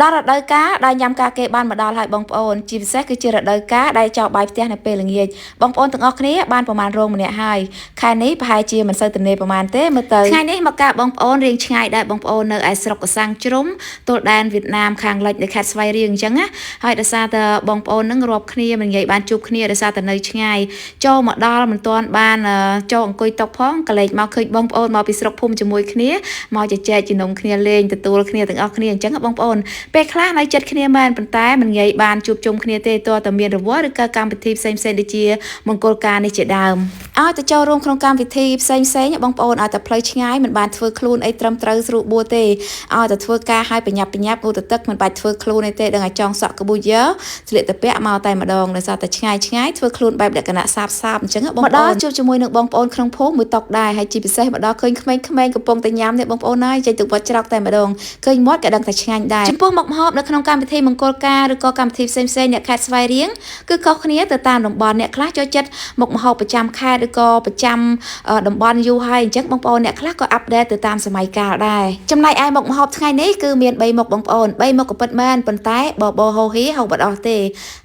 ដល់រដូវកាលដែលញ៉ាំការគេបានមកដល់ហើយបងប្អូនជាពិសេសគឺជារដូវកាលដែលចោលបាយផ្ទះនៅពេលល្ងាចបងប្អូនទាំងអស់គ្នាបានប្រមាណរោងម្នាក់ហើយខែនេះប្រហែលជាមិនសូវទំនេរប្រមាណទេមើលទៅថ្ងៃនេះមកកាបងប្អូនរៀងឆ្ងាយដែរបងប្អូននៅឯស្រុកកសាំងជ្រុំទល់ដែនវៀតណាមខាងលិចនៅខេត្តស្វាយរៀងអញ្ចឹងណាហើយដោយសារតែបងប្អូននឹងរាប់គ្នាមិនងាយបានជួបគ្នាដោយសារតែនៅឆ្ងាយចូលមកដល់មិនទាន់បានចូលអង្គុយតុផងកលេចមកឃើញបងប្អូនមកពីស្រុកភូមិជាមួយគ្នាមកជជែកជំនុំគ្នាលេងទទួលគ្នាទាំងអស់គ្នាអញ្ចឹងបងប្អូន ពេលខ្លះនៅចិត្តគ្នាមែនប៉ុន្តែមិនងាយបានជួបជុំគ្នាទេទោះតែមានរង្វាន់ឬក៏កម្មវិធីផ្សេងៗដូចជាមង្គលការនេះជាដើមឲ្យទៅចូលរួមក្នុងកម្មវិធីផ្សេងៗបងប្អូនឲ្យតែផ្លូវឆ្ងាយមិនបានធ្វើខ្លួនអីត្រឹមត្រូវស្រួលបួទេឲ្យតែធ្វើការឲ្យប្រញាប់ប្រញាប់ងូតទឹកមិនបាច់ធ្វើខ្លួនអីទេដឹងឲ្យចងសក់ក្បួយយើស្លៀកទៅពាក់មកតែម្ដងដោយសារតែឆ្ងាយឆ្ងាយធ្វើខ្លួនបែបលក្ខណៈសាបសាបអញ្ចឹងបងប្អូនមកដល់ជួបជាមួយនឹងបងប្អូនក្នុងភូមិមួយតុកដែរហើយជាពិសេសមកដល់ឃើញក្មេងៗកំពុងតែញ៉ាំនេះបងប្អូនហើយចេញទៅវត្តច្រកតែម្ដង ឃើញមាត់ក៏ដឹងថាឆ្ងាញ់ដែរចំពោះមុខម្ហូបនៅក្នុងកម្មវិធីមង្គលការឬក៏កម្មវិធីផ្សេងៗអ្នកខេត្តស្វាយរៀងគឺខុសគ្នាទៅតាមតំបន់អ្នកខ្លះចូលចិត្តមុខម្ហូបប្រចាំខេត្តឬក៏ប្រចាំតំបន់យូរហើយអញ្ចឹងបងប្អូនអ្នកខ្លះក៏update ទៅតាមសម័យកាលដែរចំណែកឯមុខម្ហូបថ្ងៃនេះគឺមាន3មុខបងប្អូន3មុខក៏ពិតមែនប៉ុន្តែបបរហូហៀហូបអត់អស់ទេ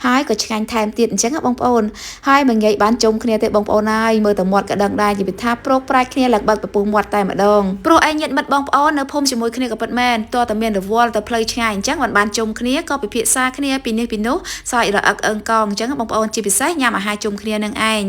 ហើយក៏ឆ្ងាញ់ថែមទៀតអញ្ចឹងបងប្អូនហើយមិនងាយបានជុំគ្នាទេបងប្អូនហើយមើលតែមាត់ក៏ដឹងដែរនិយាយថាប្រុកប្រាច់គ្នាឡើងបើកពពុះមាត់តែម្ដងព្រោះឯងញាតិមិត្តបងប្អូននៅភូមិជាមួយគ្នាក៏ពិតមែនតើតែមានរវល់ទៅផ្លូវឆ្ងាយអញ្ចឹងមិនបានជុំគ្នាក៏ពិភាក្សាគ្នាពីនេះពីនោះសើចរអឹកអឹងកងអញ្ចឹងបងប្អូនជាពិសេសញ៉ាំអាហារជុំគ្នានឹងឯង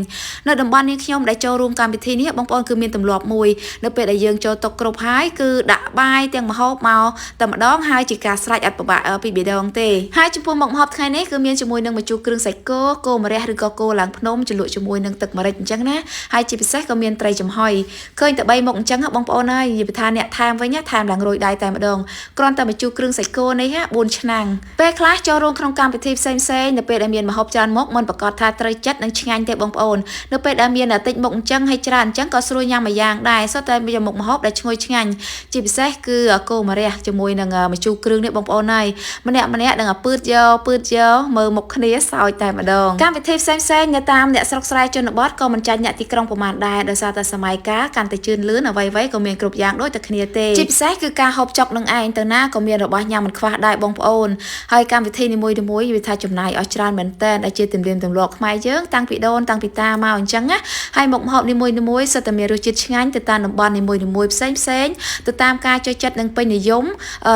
នៅតំបន់នេះខ្ញុំដែលចូលរួមកម្មវិធីនេះបងប្អូនគឺមានទម្លាប់មួយនៅពេលដែលយើងចូលតុគ្រប់ហើយគឺដាក់បាយទាំងម្ហូបមកតែម្ដងហើយជាការស្រេចអត់ពិបាកពីបេដងទេហើយចំពោះមុខម្ហូបថ្ងៃនេះគឺមានជាមួយនឹងម្ជូរគ្រឿងសាច់គោគោម្រះឬក៏គោឡើងភ្នំជ្រលក់ជាមួយនឹងទឹកម្រេចអញ្ចឹងណាហើយជាពិសេសក៏មានត្រីចំហុយឃើញតែ3មុខអញ្ចឹងបងប្អូនហើយនិយាយថាអ្នកថែមវិញថែមឡើងរយដៃតែម្ដងគ្រាន់តែម្ជូរគ្រឿងសាច់គោនេះ4ឆ្នាំពេលខ្លះចូលរួមក្នុងកម្មវិធីផ្សេងៗនៅពេលដែលមានម្ហូបច្រើនមុខមិនប្រកាសថាត្រូវចិត្តនិងឆ្ងាញ់ទេបងប្អូននៅពេលដែលមានតិចមុខអញ្ចឹងហើយច្រើនអញ្ចឹងក៏ស្រួលញ៉ាំមួយយ៉ាងដែរសុទ្ធតែមានមុខម្ហូបដែលឈ្ងុយឆ្ងាញ់ជាពិសេសគឺគោម្រះជាមួយនឹងម្ជូរគ្រឿងនេះបងប្អូនហើយម្នាក់ម្នាក់នឹងពឺតយកពឺតយកមើលមុខគ្នាសើចតែម្ដងកម្មវិធីផ្សេងៗនៅតាមអ្នកស្រុកស្រែជនបទក៏មិនចាញ់អ្នកទីក្រុងប្រហែលដែរដោយសារតែសម័យកាលកាន់តែជឿនលឿនអ្វីៗក៏មានគ្រប់យ៉ាងដូចតែគ្នាទេជាពិសេសគឺការហូបចុកនឹងឯងទៅណាក៏មានរបស់ញ៉ាំមិនខ្វះដែរបងប្អូនហើយកម្មវិធីនីមួយៗវាថាចំណាយអស់ច្រើនមែនតើដែលជាទំនៀមទម្លាប់ខ្មែរយើងតាំងពីដូនតាំងពីតាមកអញ្ចឹងណាហើយមុខម្ហូបនីមួយៗសុទ្ធតែមានរសជាតិឆ្ងាញ់ទៅតាមតំបន់នីមួយៗផ្សេងផ្សេងទៅតាមការចូលចិត្តនិងពេញនិយម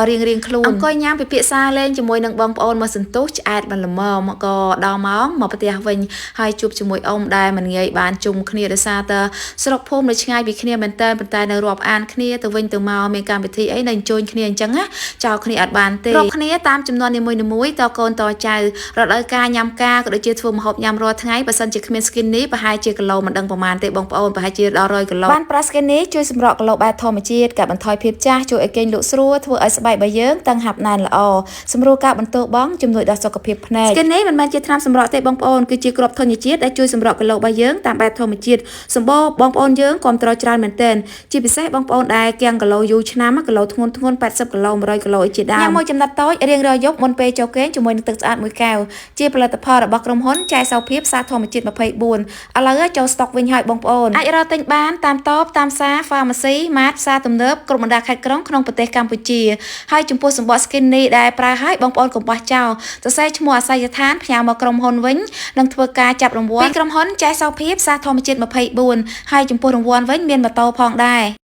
រៀងរៀងខ្លួនអង្គុយញ៉ាំពិភាក្សាលេងជាមួយនឹងបងប្អូនមកសន្ទុះឆ្អែតមិនល្មមក៏ដល់ម៉ោងមកផ្ទះវិញហើយជួបជាមួយអ៊ំដែលមិនងាយបានជុំគ្នាដោយសារតែស្រុកភូមិនៅឆ្ងាយពីគ្នាមែនតើប៉ុន្តែនៅរាប់អានគ្នាទៅវិញទៅមកមានកម្មវិធីអីនៅអញ្ជើញគ្នាអញ្ចឹងណាចោលគ្នាអត់បានទេរាប់គ្នាតាមចំនួននីមួយៗតកូនតចៅរដូវកាលញ៉ាំការក៏ដូចជាធ្វើម្ហូបញ៉ាំរាល់ថ្ងៃបើសិនជាគ្មាន skin នេះប្រហែលជាគីឡូមិនដឹងប្រហែលទេបងប្អូនប្រហែលជាដល់100គីឡូបានប្រា skin នេះជួយសម្រកគីឡូបែបធម្មជាតិកាត់បន្ថយភាពចាស់ជួយឲ្យគេងលក់ស្រួលធ្វើឲ្យស្បែករបស់យើងតឹងហាប់ណែនល្អសម្រួលការបន្ទោបងជំនួយដល់សុខភាពភ្នែក skin នេះមិនមែនជាថ្នាំសម្រក់ទេបងប្អូនគឺជាគ្រាប់ធញ្ញជាតិដែលជួយសម្រកគីឡូរបស់យើងតាមបែបធម្មជាតិសម្បូរបងប្អូនយើងគ្រប់ត្រច្រើនមែនទែនជាពិសេសបងប្អូនដែលគៀងគីឡូយូរឆ្នាំគីឡូធ្ងន់ធ្ងន់80គីឡូ100គីឡូជាដើមញ៉ាំមួយចំណិតតូចរៀងរាល់យប់មុនពេលចូលគេងជាមួយនឹងទឹកស្អាតមួយកែវជាផលិតផលរបស់ក្រុមហ៊ុនចែសោភាពសារធម្មជាតិ24ឥឡូវចូលស្តុកវិញហើយបងប្អូនអាចរកទិញបានតាមតបតាមផ្សារ Pharmacy Mart ផ្សារទំនើបគ្រប់បណ្ដាខេត្តក្រុងក្នុងប្រទេសកម្ពុជាហើយចំពោះសម្បក skin នេះដែលប្រើឲ្យបងប្អូនកុំបោះចោលសរសេរឈ្មោះអាសយដ្ឋានផ្ញើមកក្រុមហ៊ុនវិញនឹងធ្វើការចាប់រង្វាន់ពីក្រុមហ៊ុនចែសោភាពសារធម្មជាតិ24ហើយចំពោះរង្វាន់វិញមានម៉ូតូផងដែរ។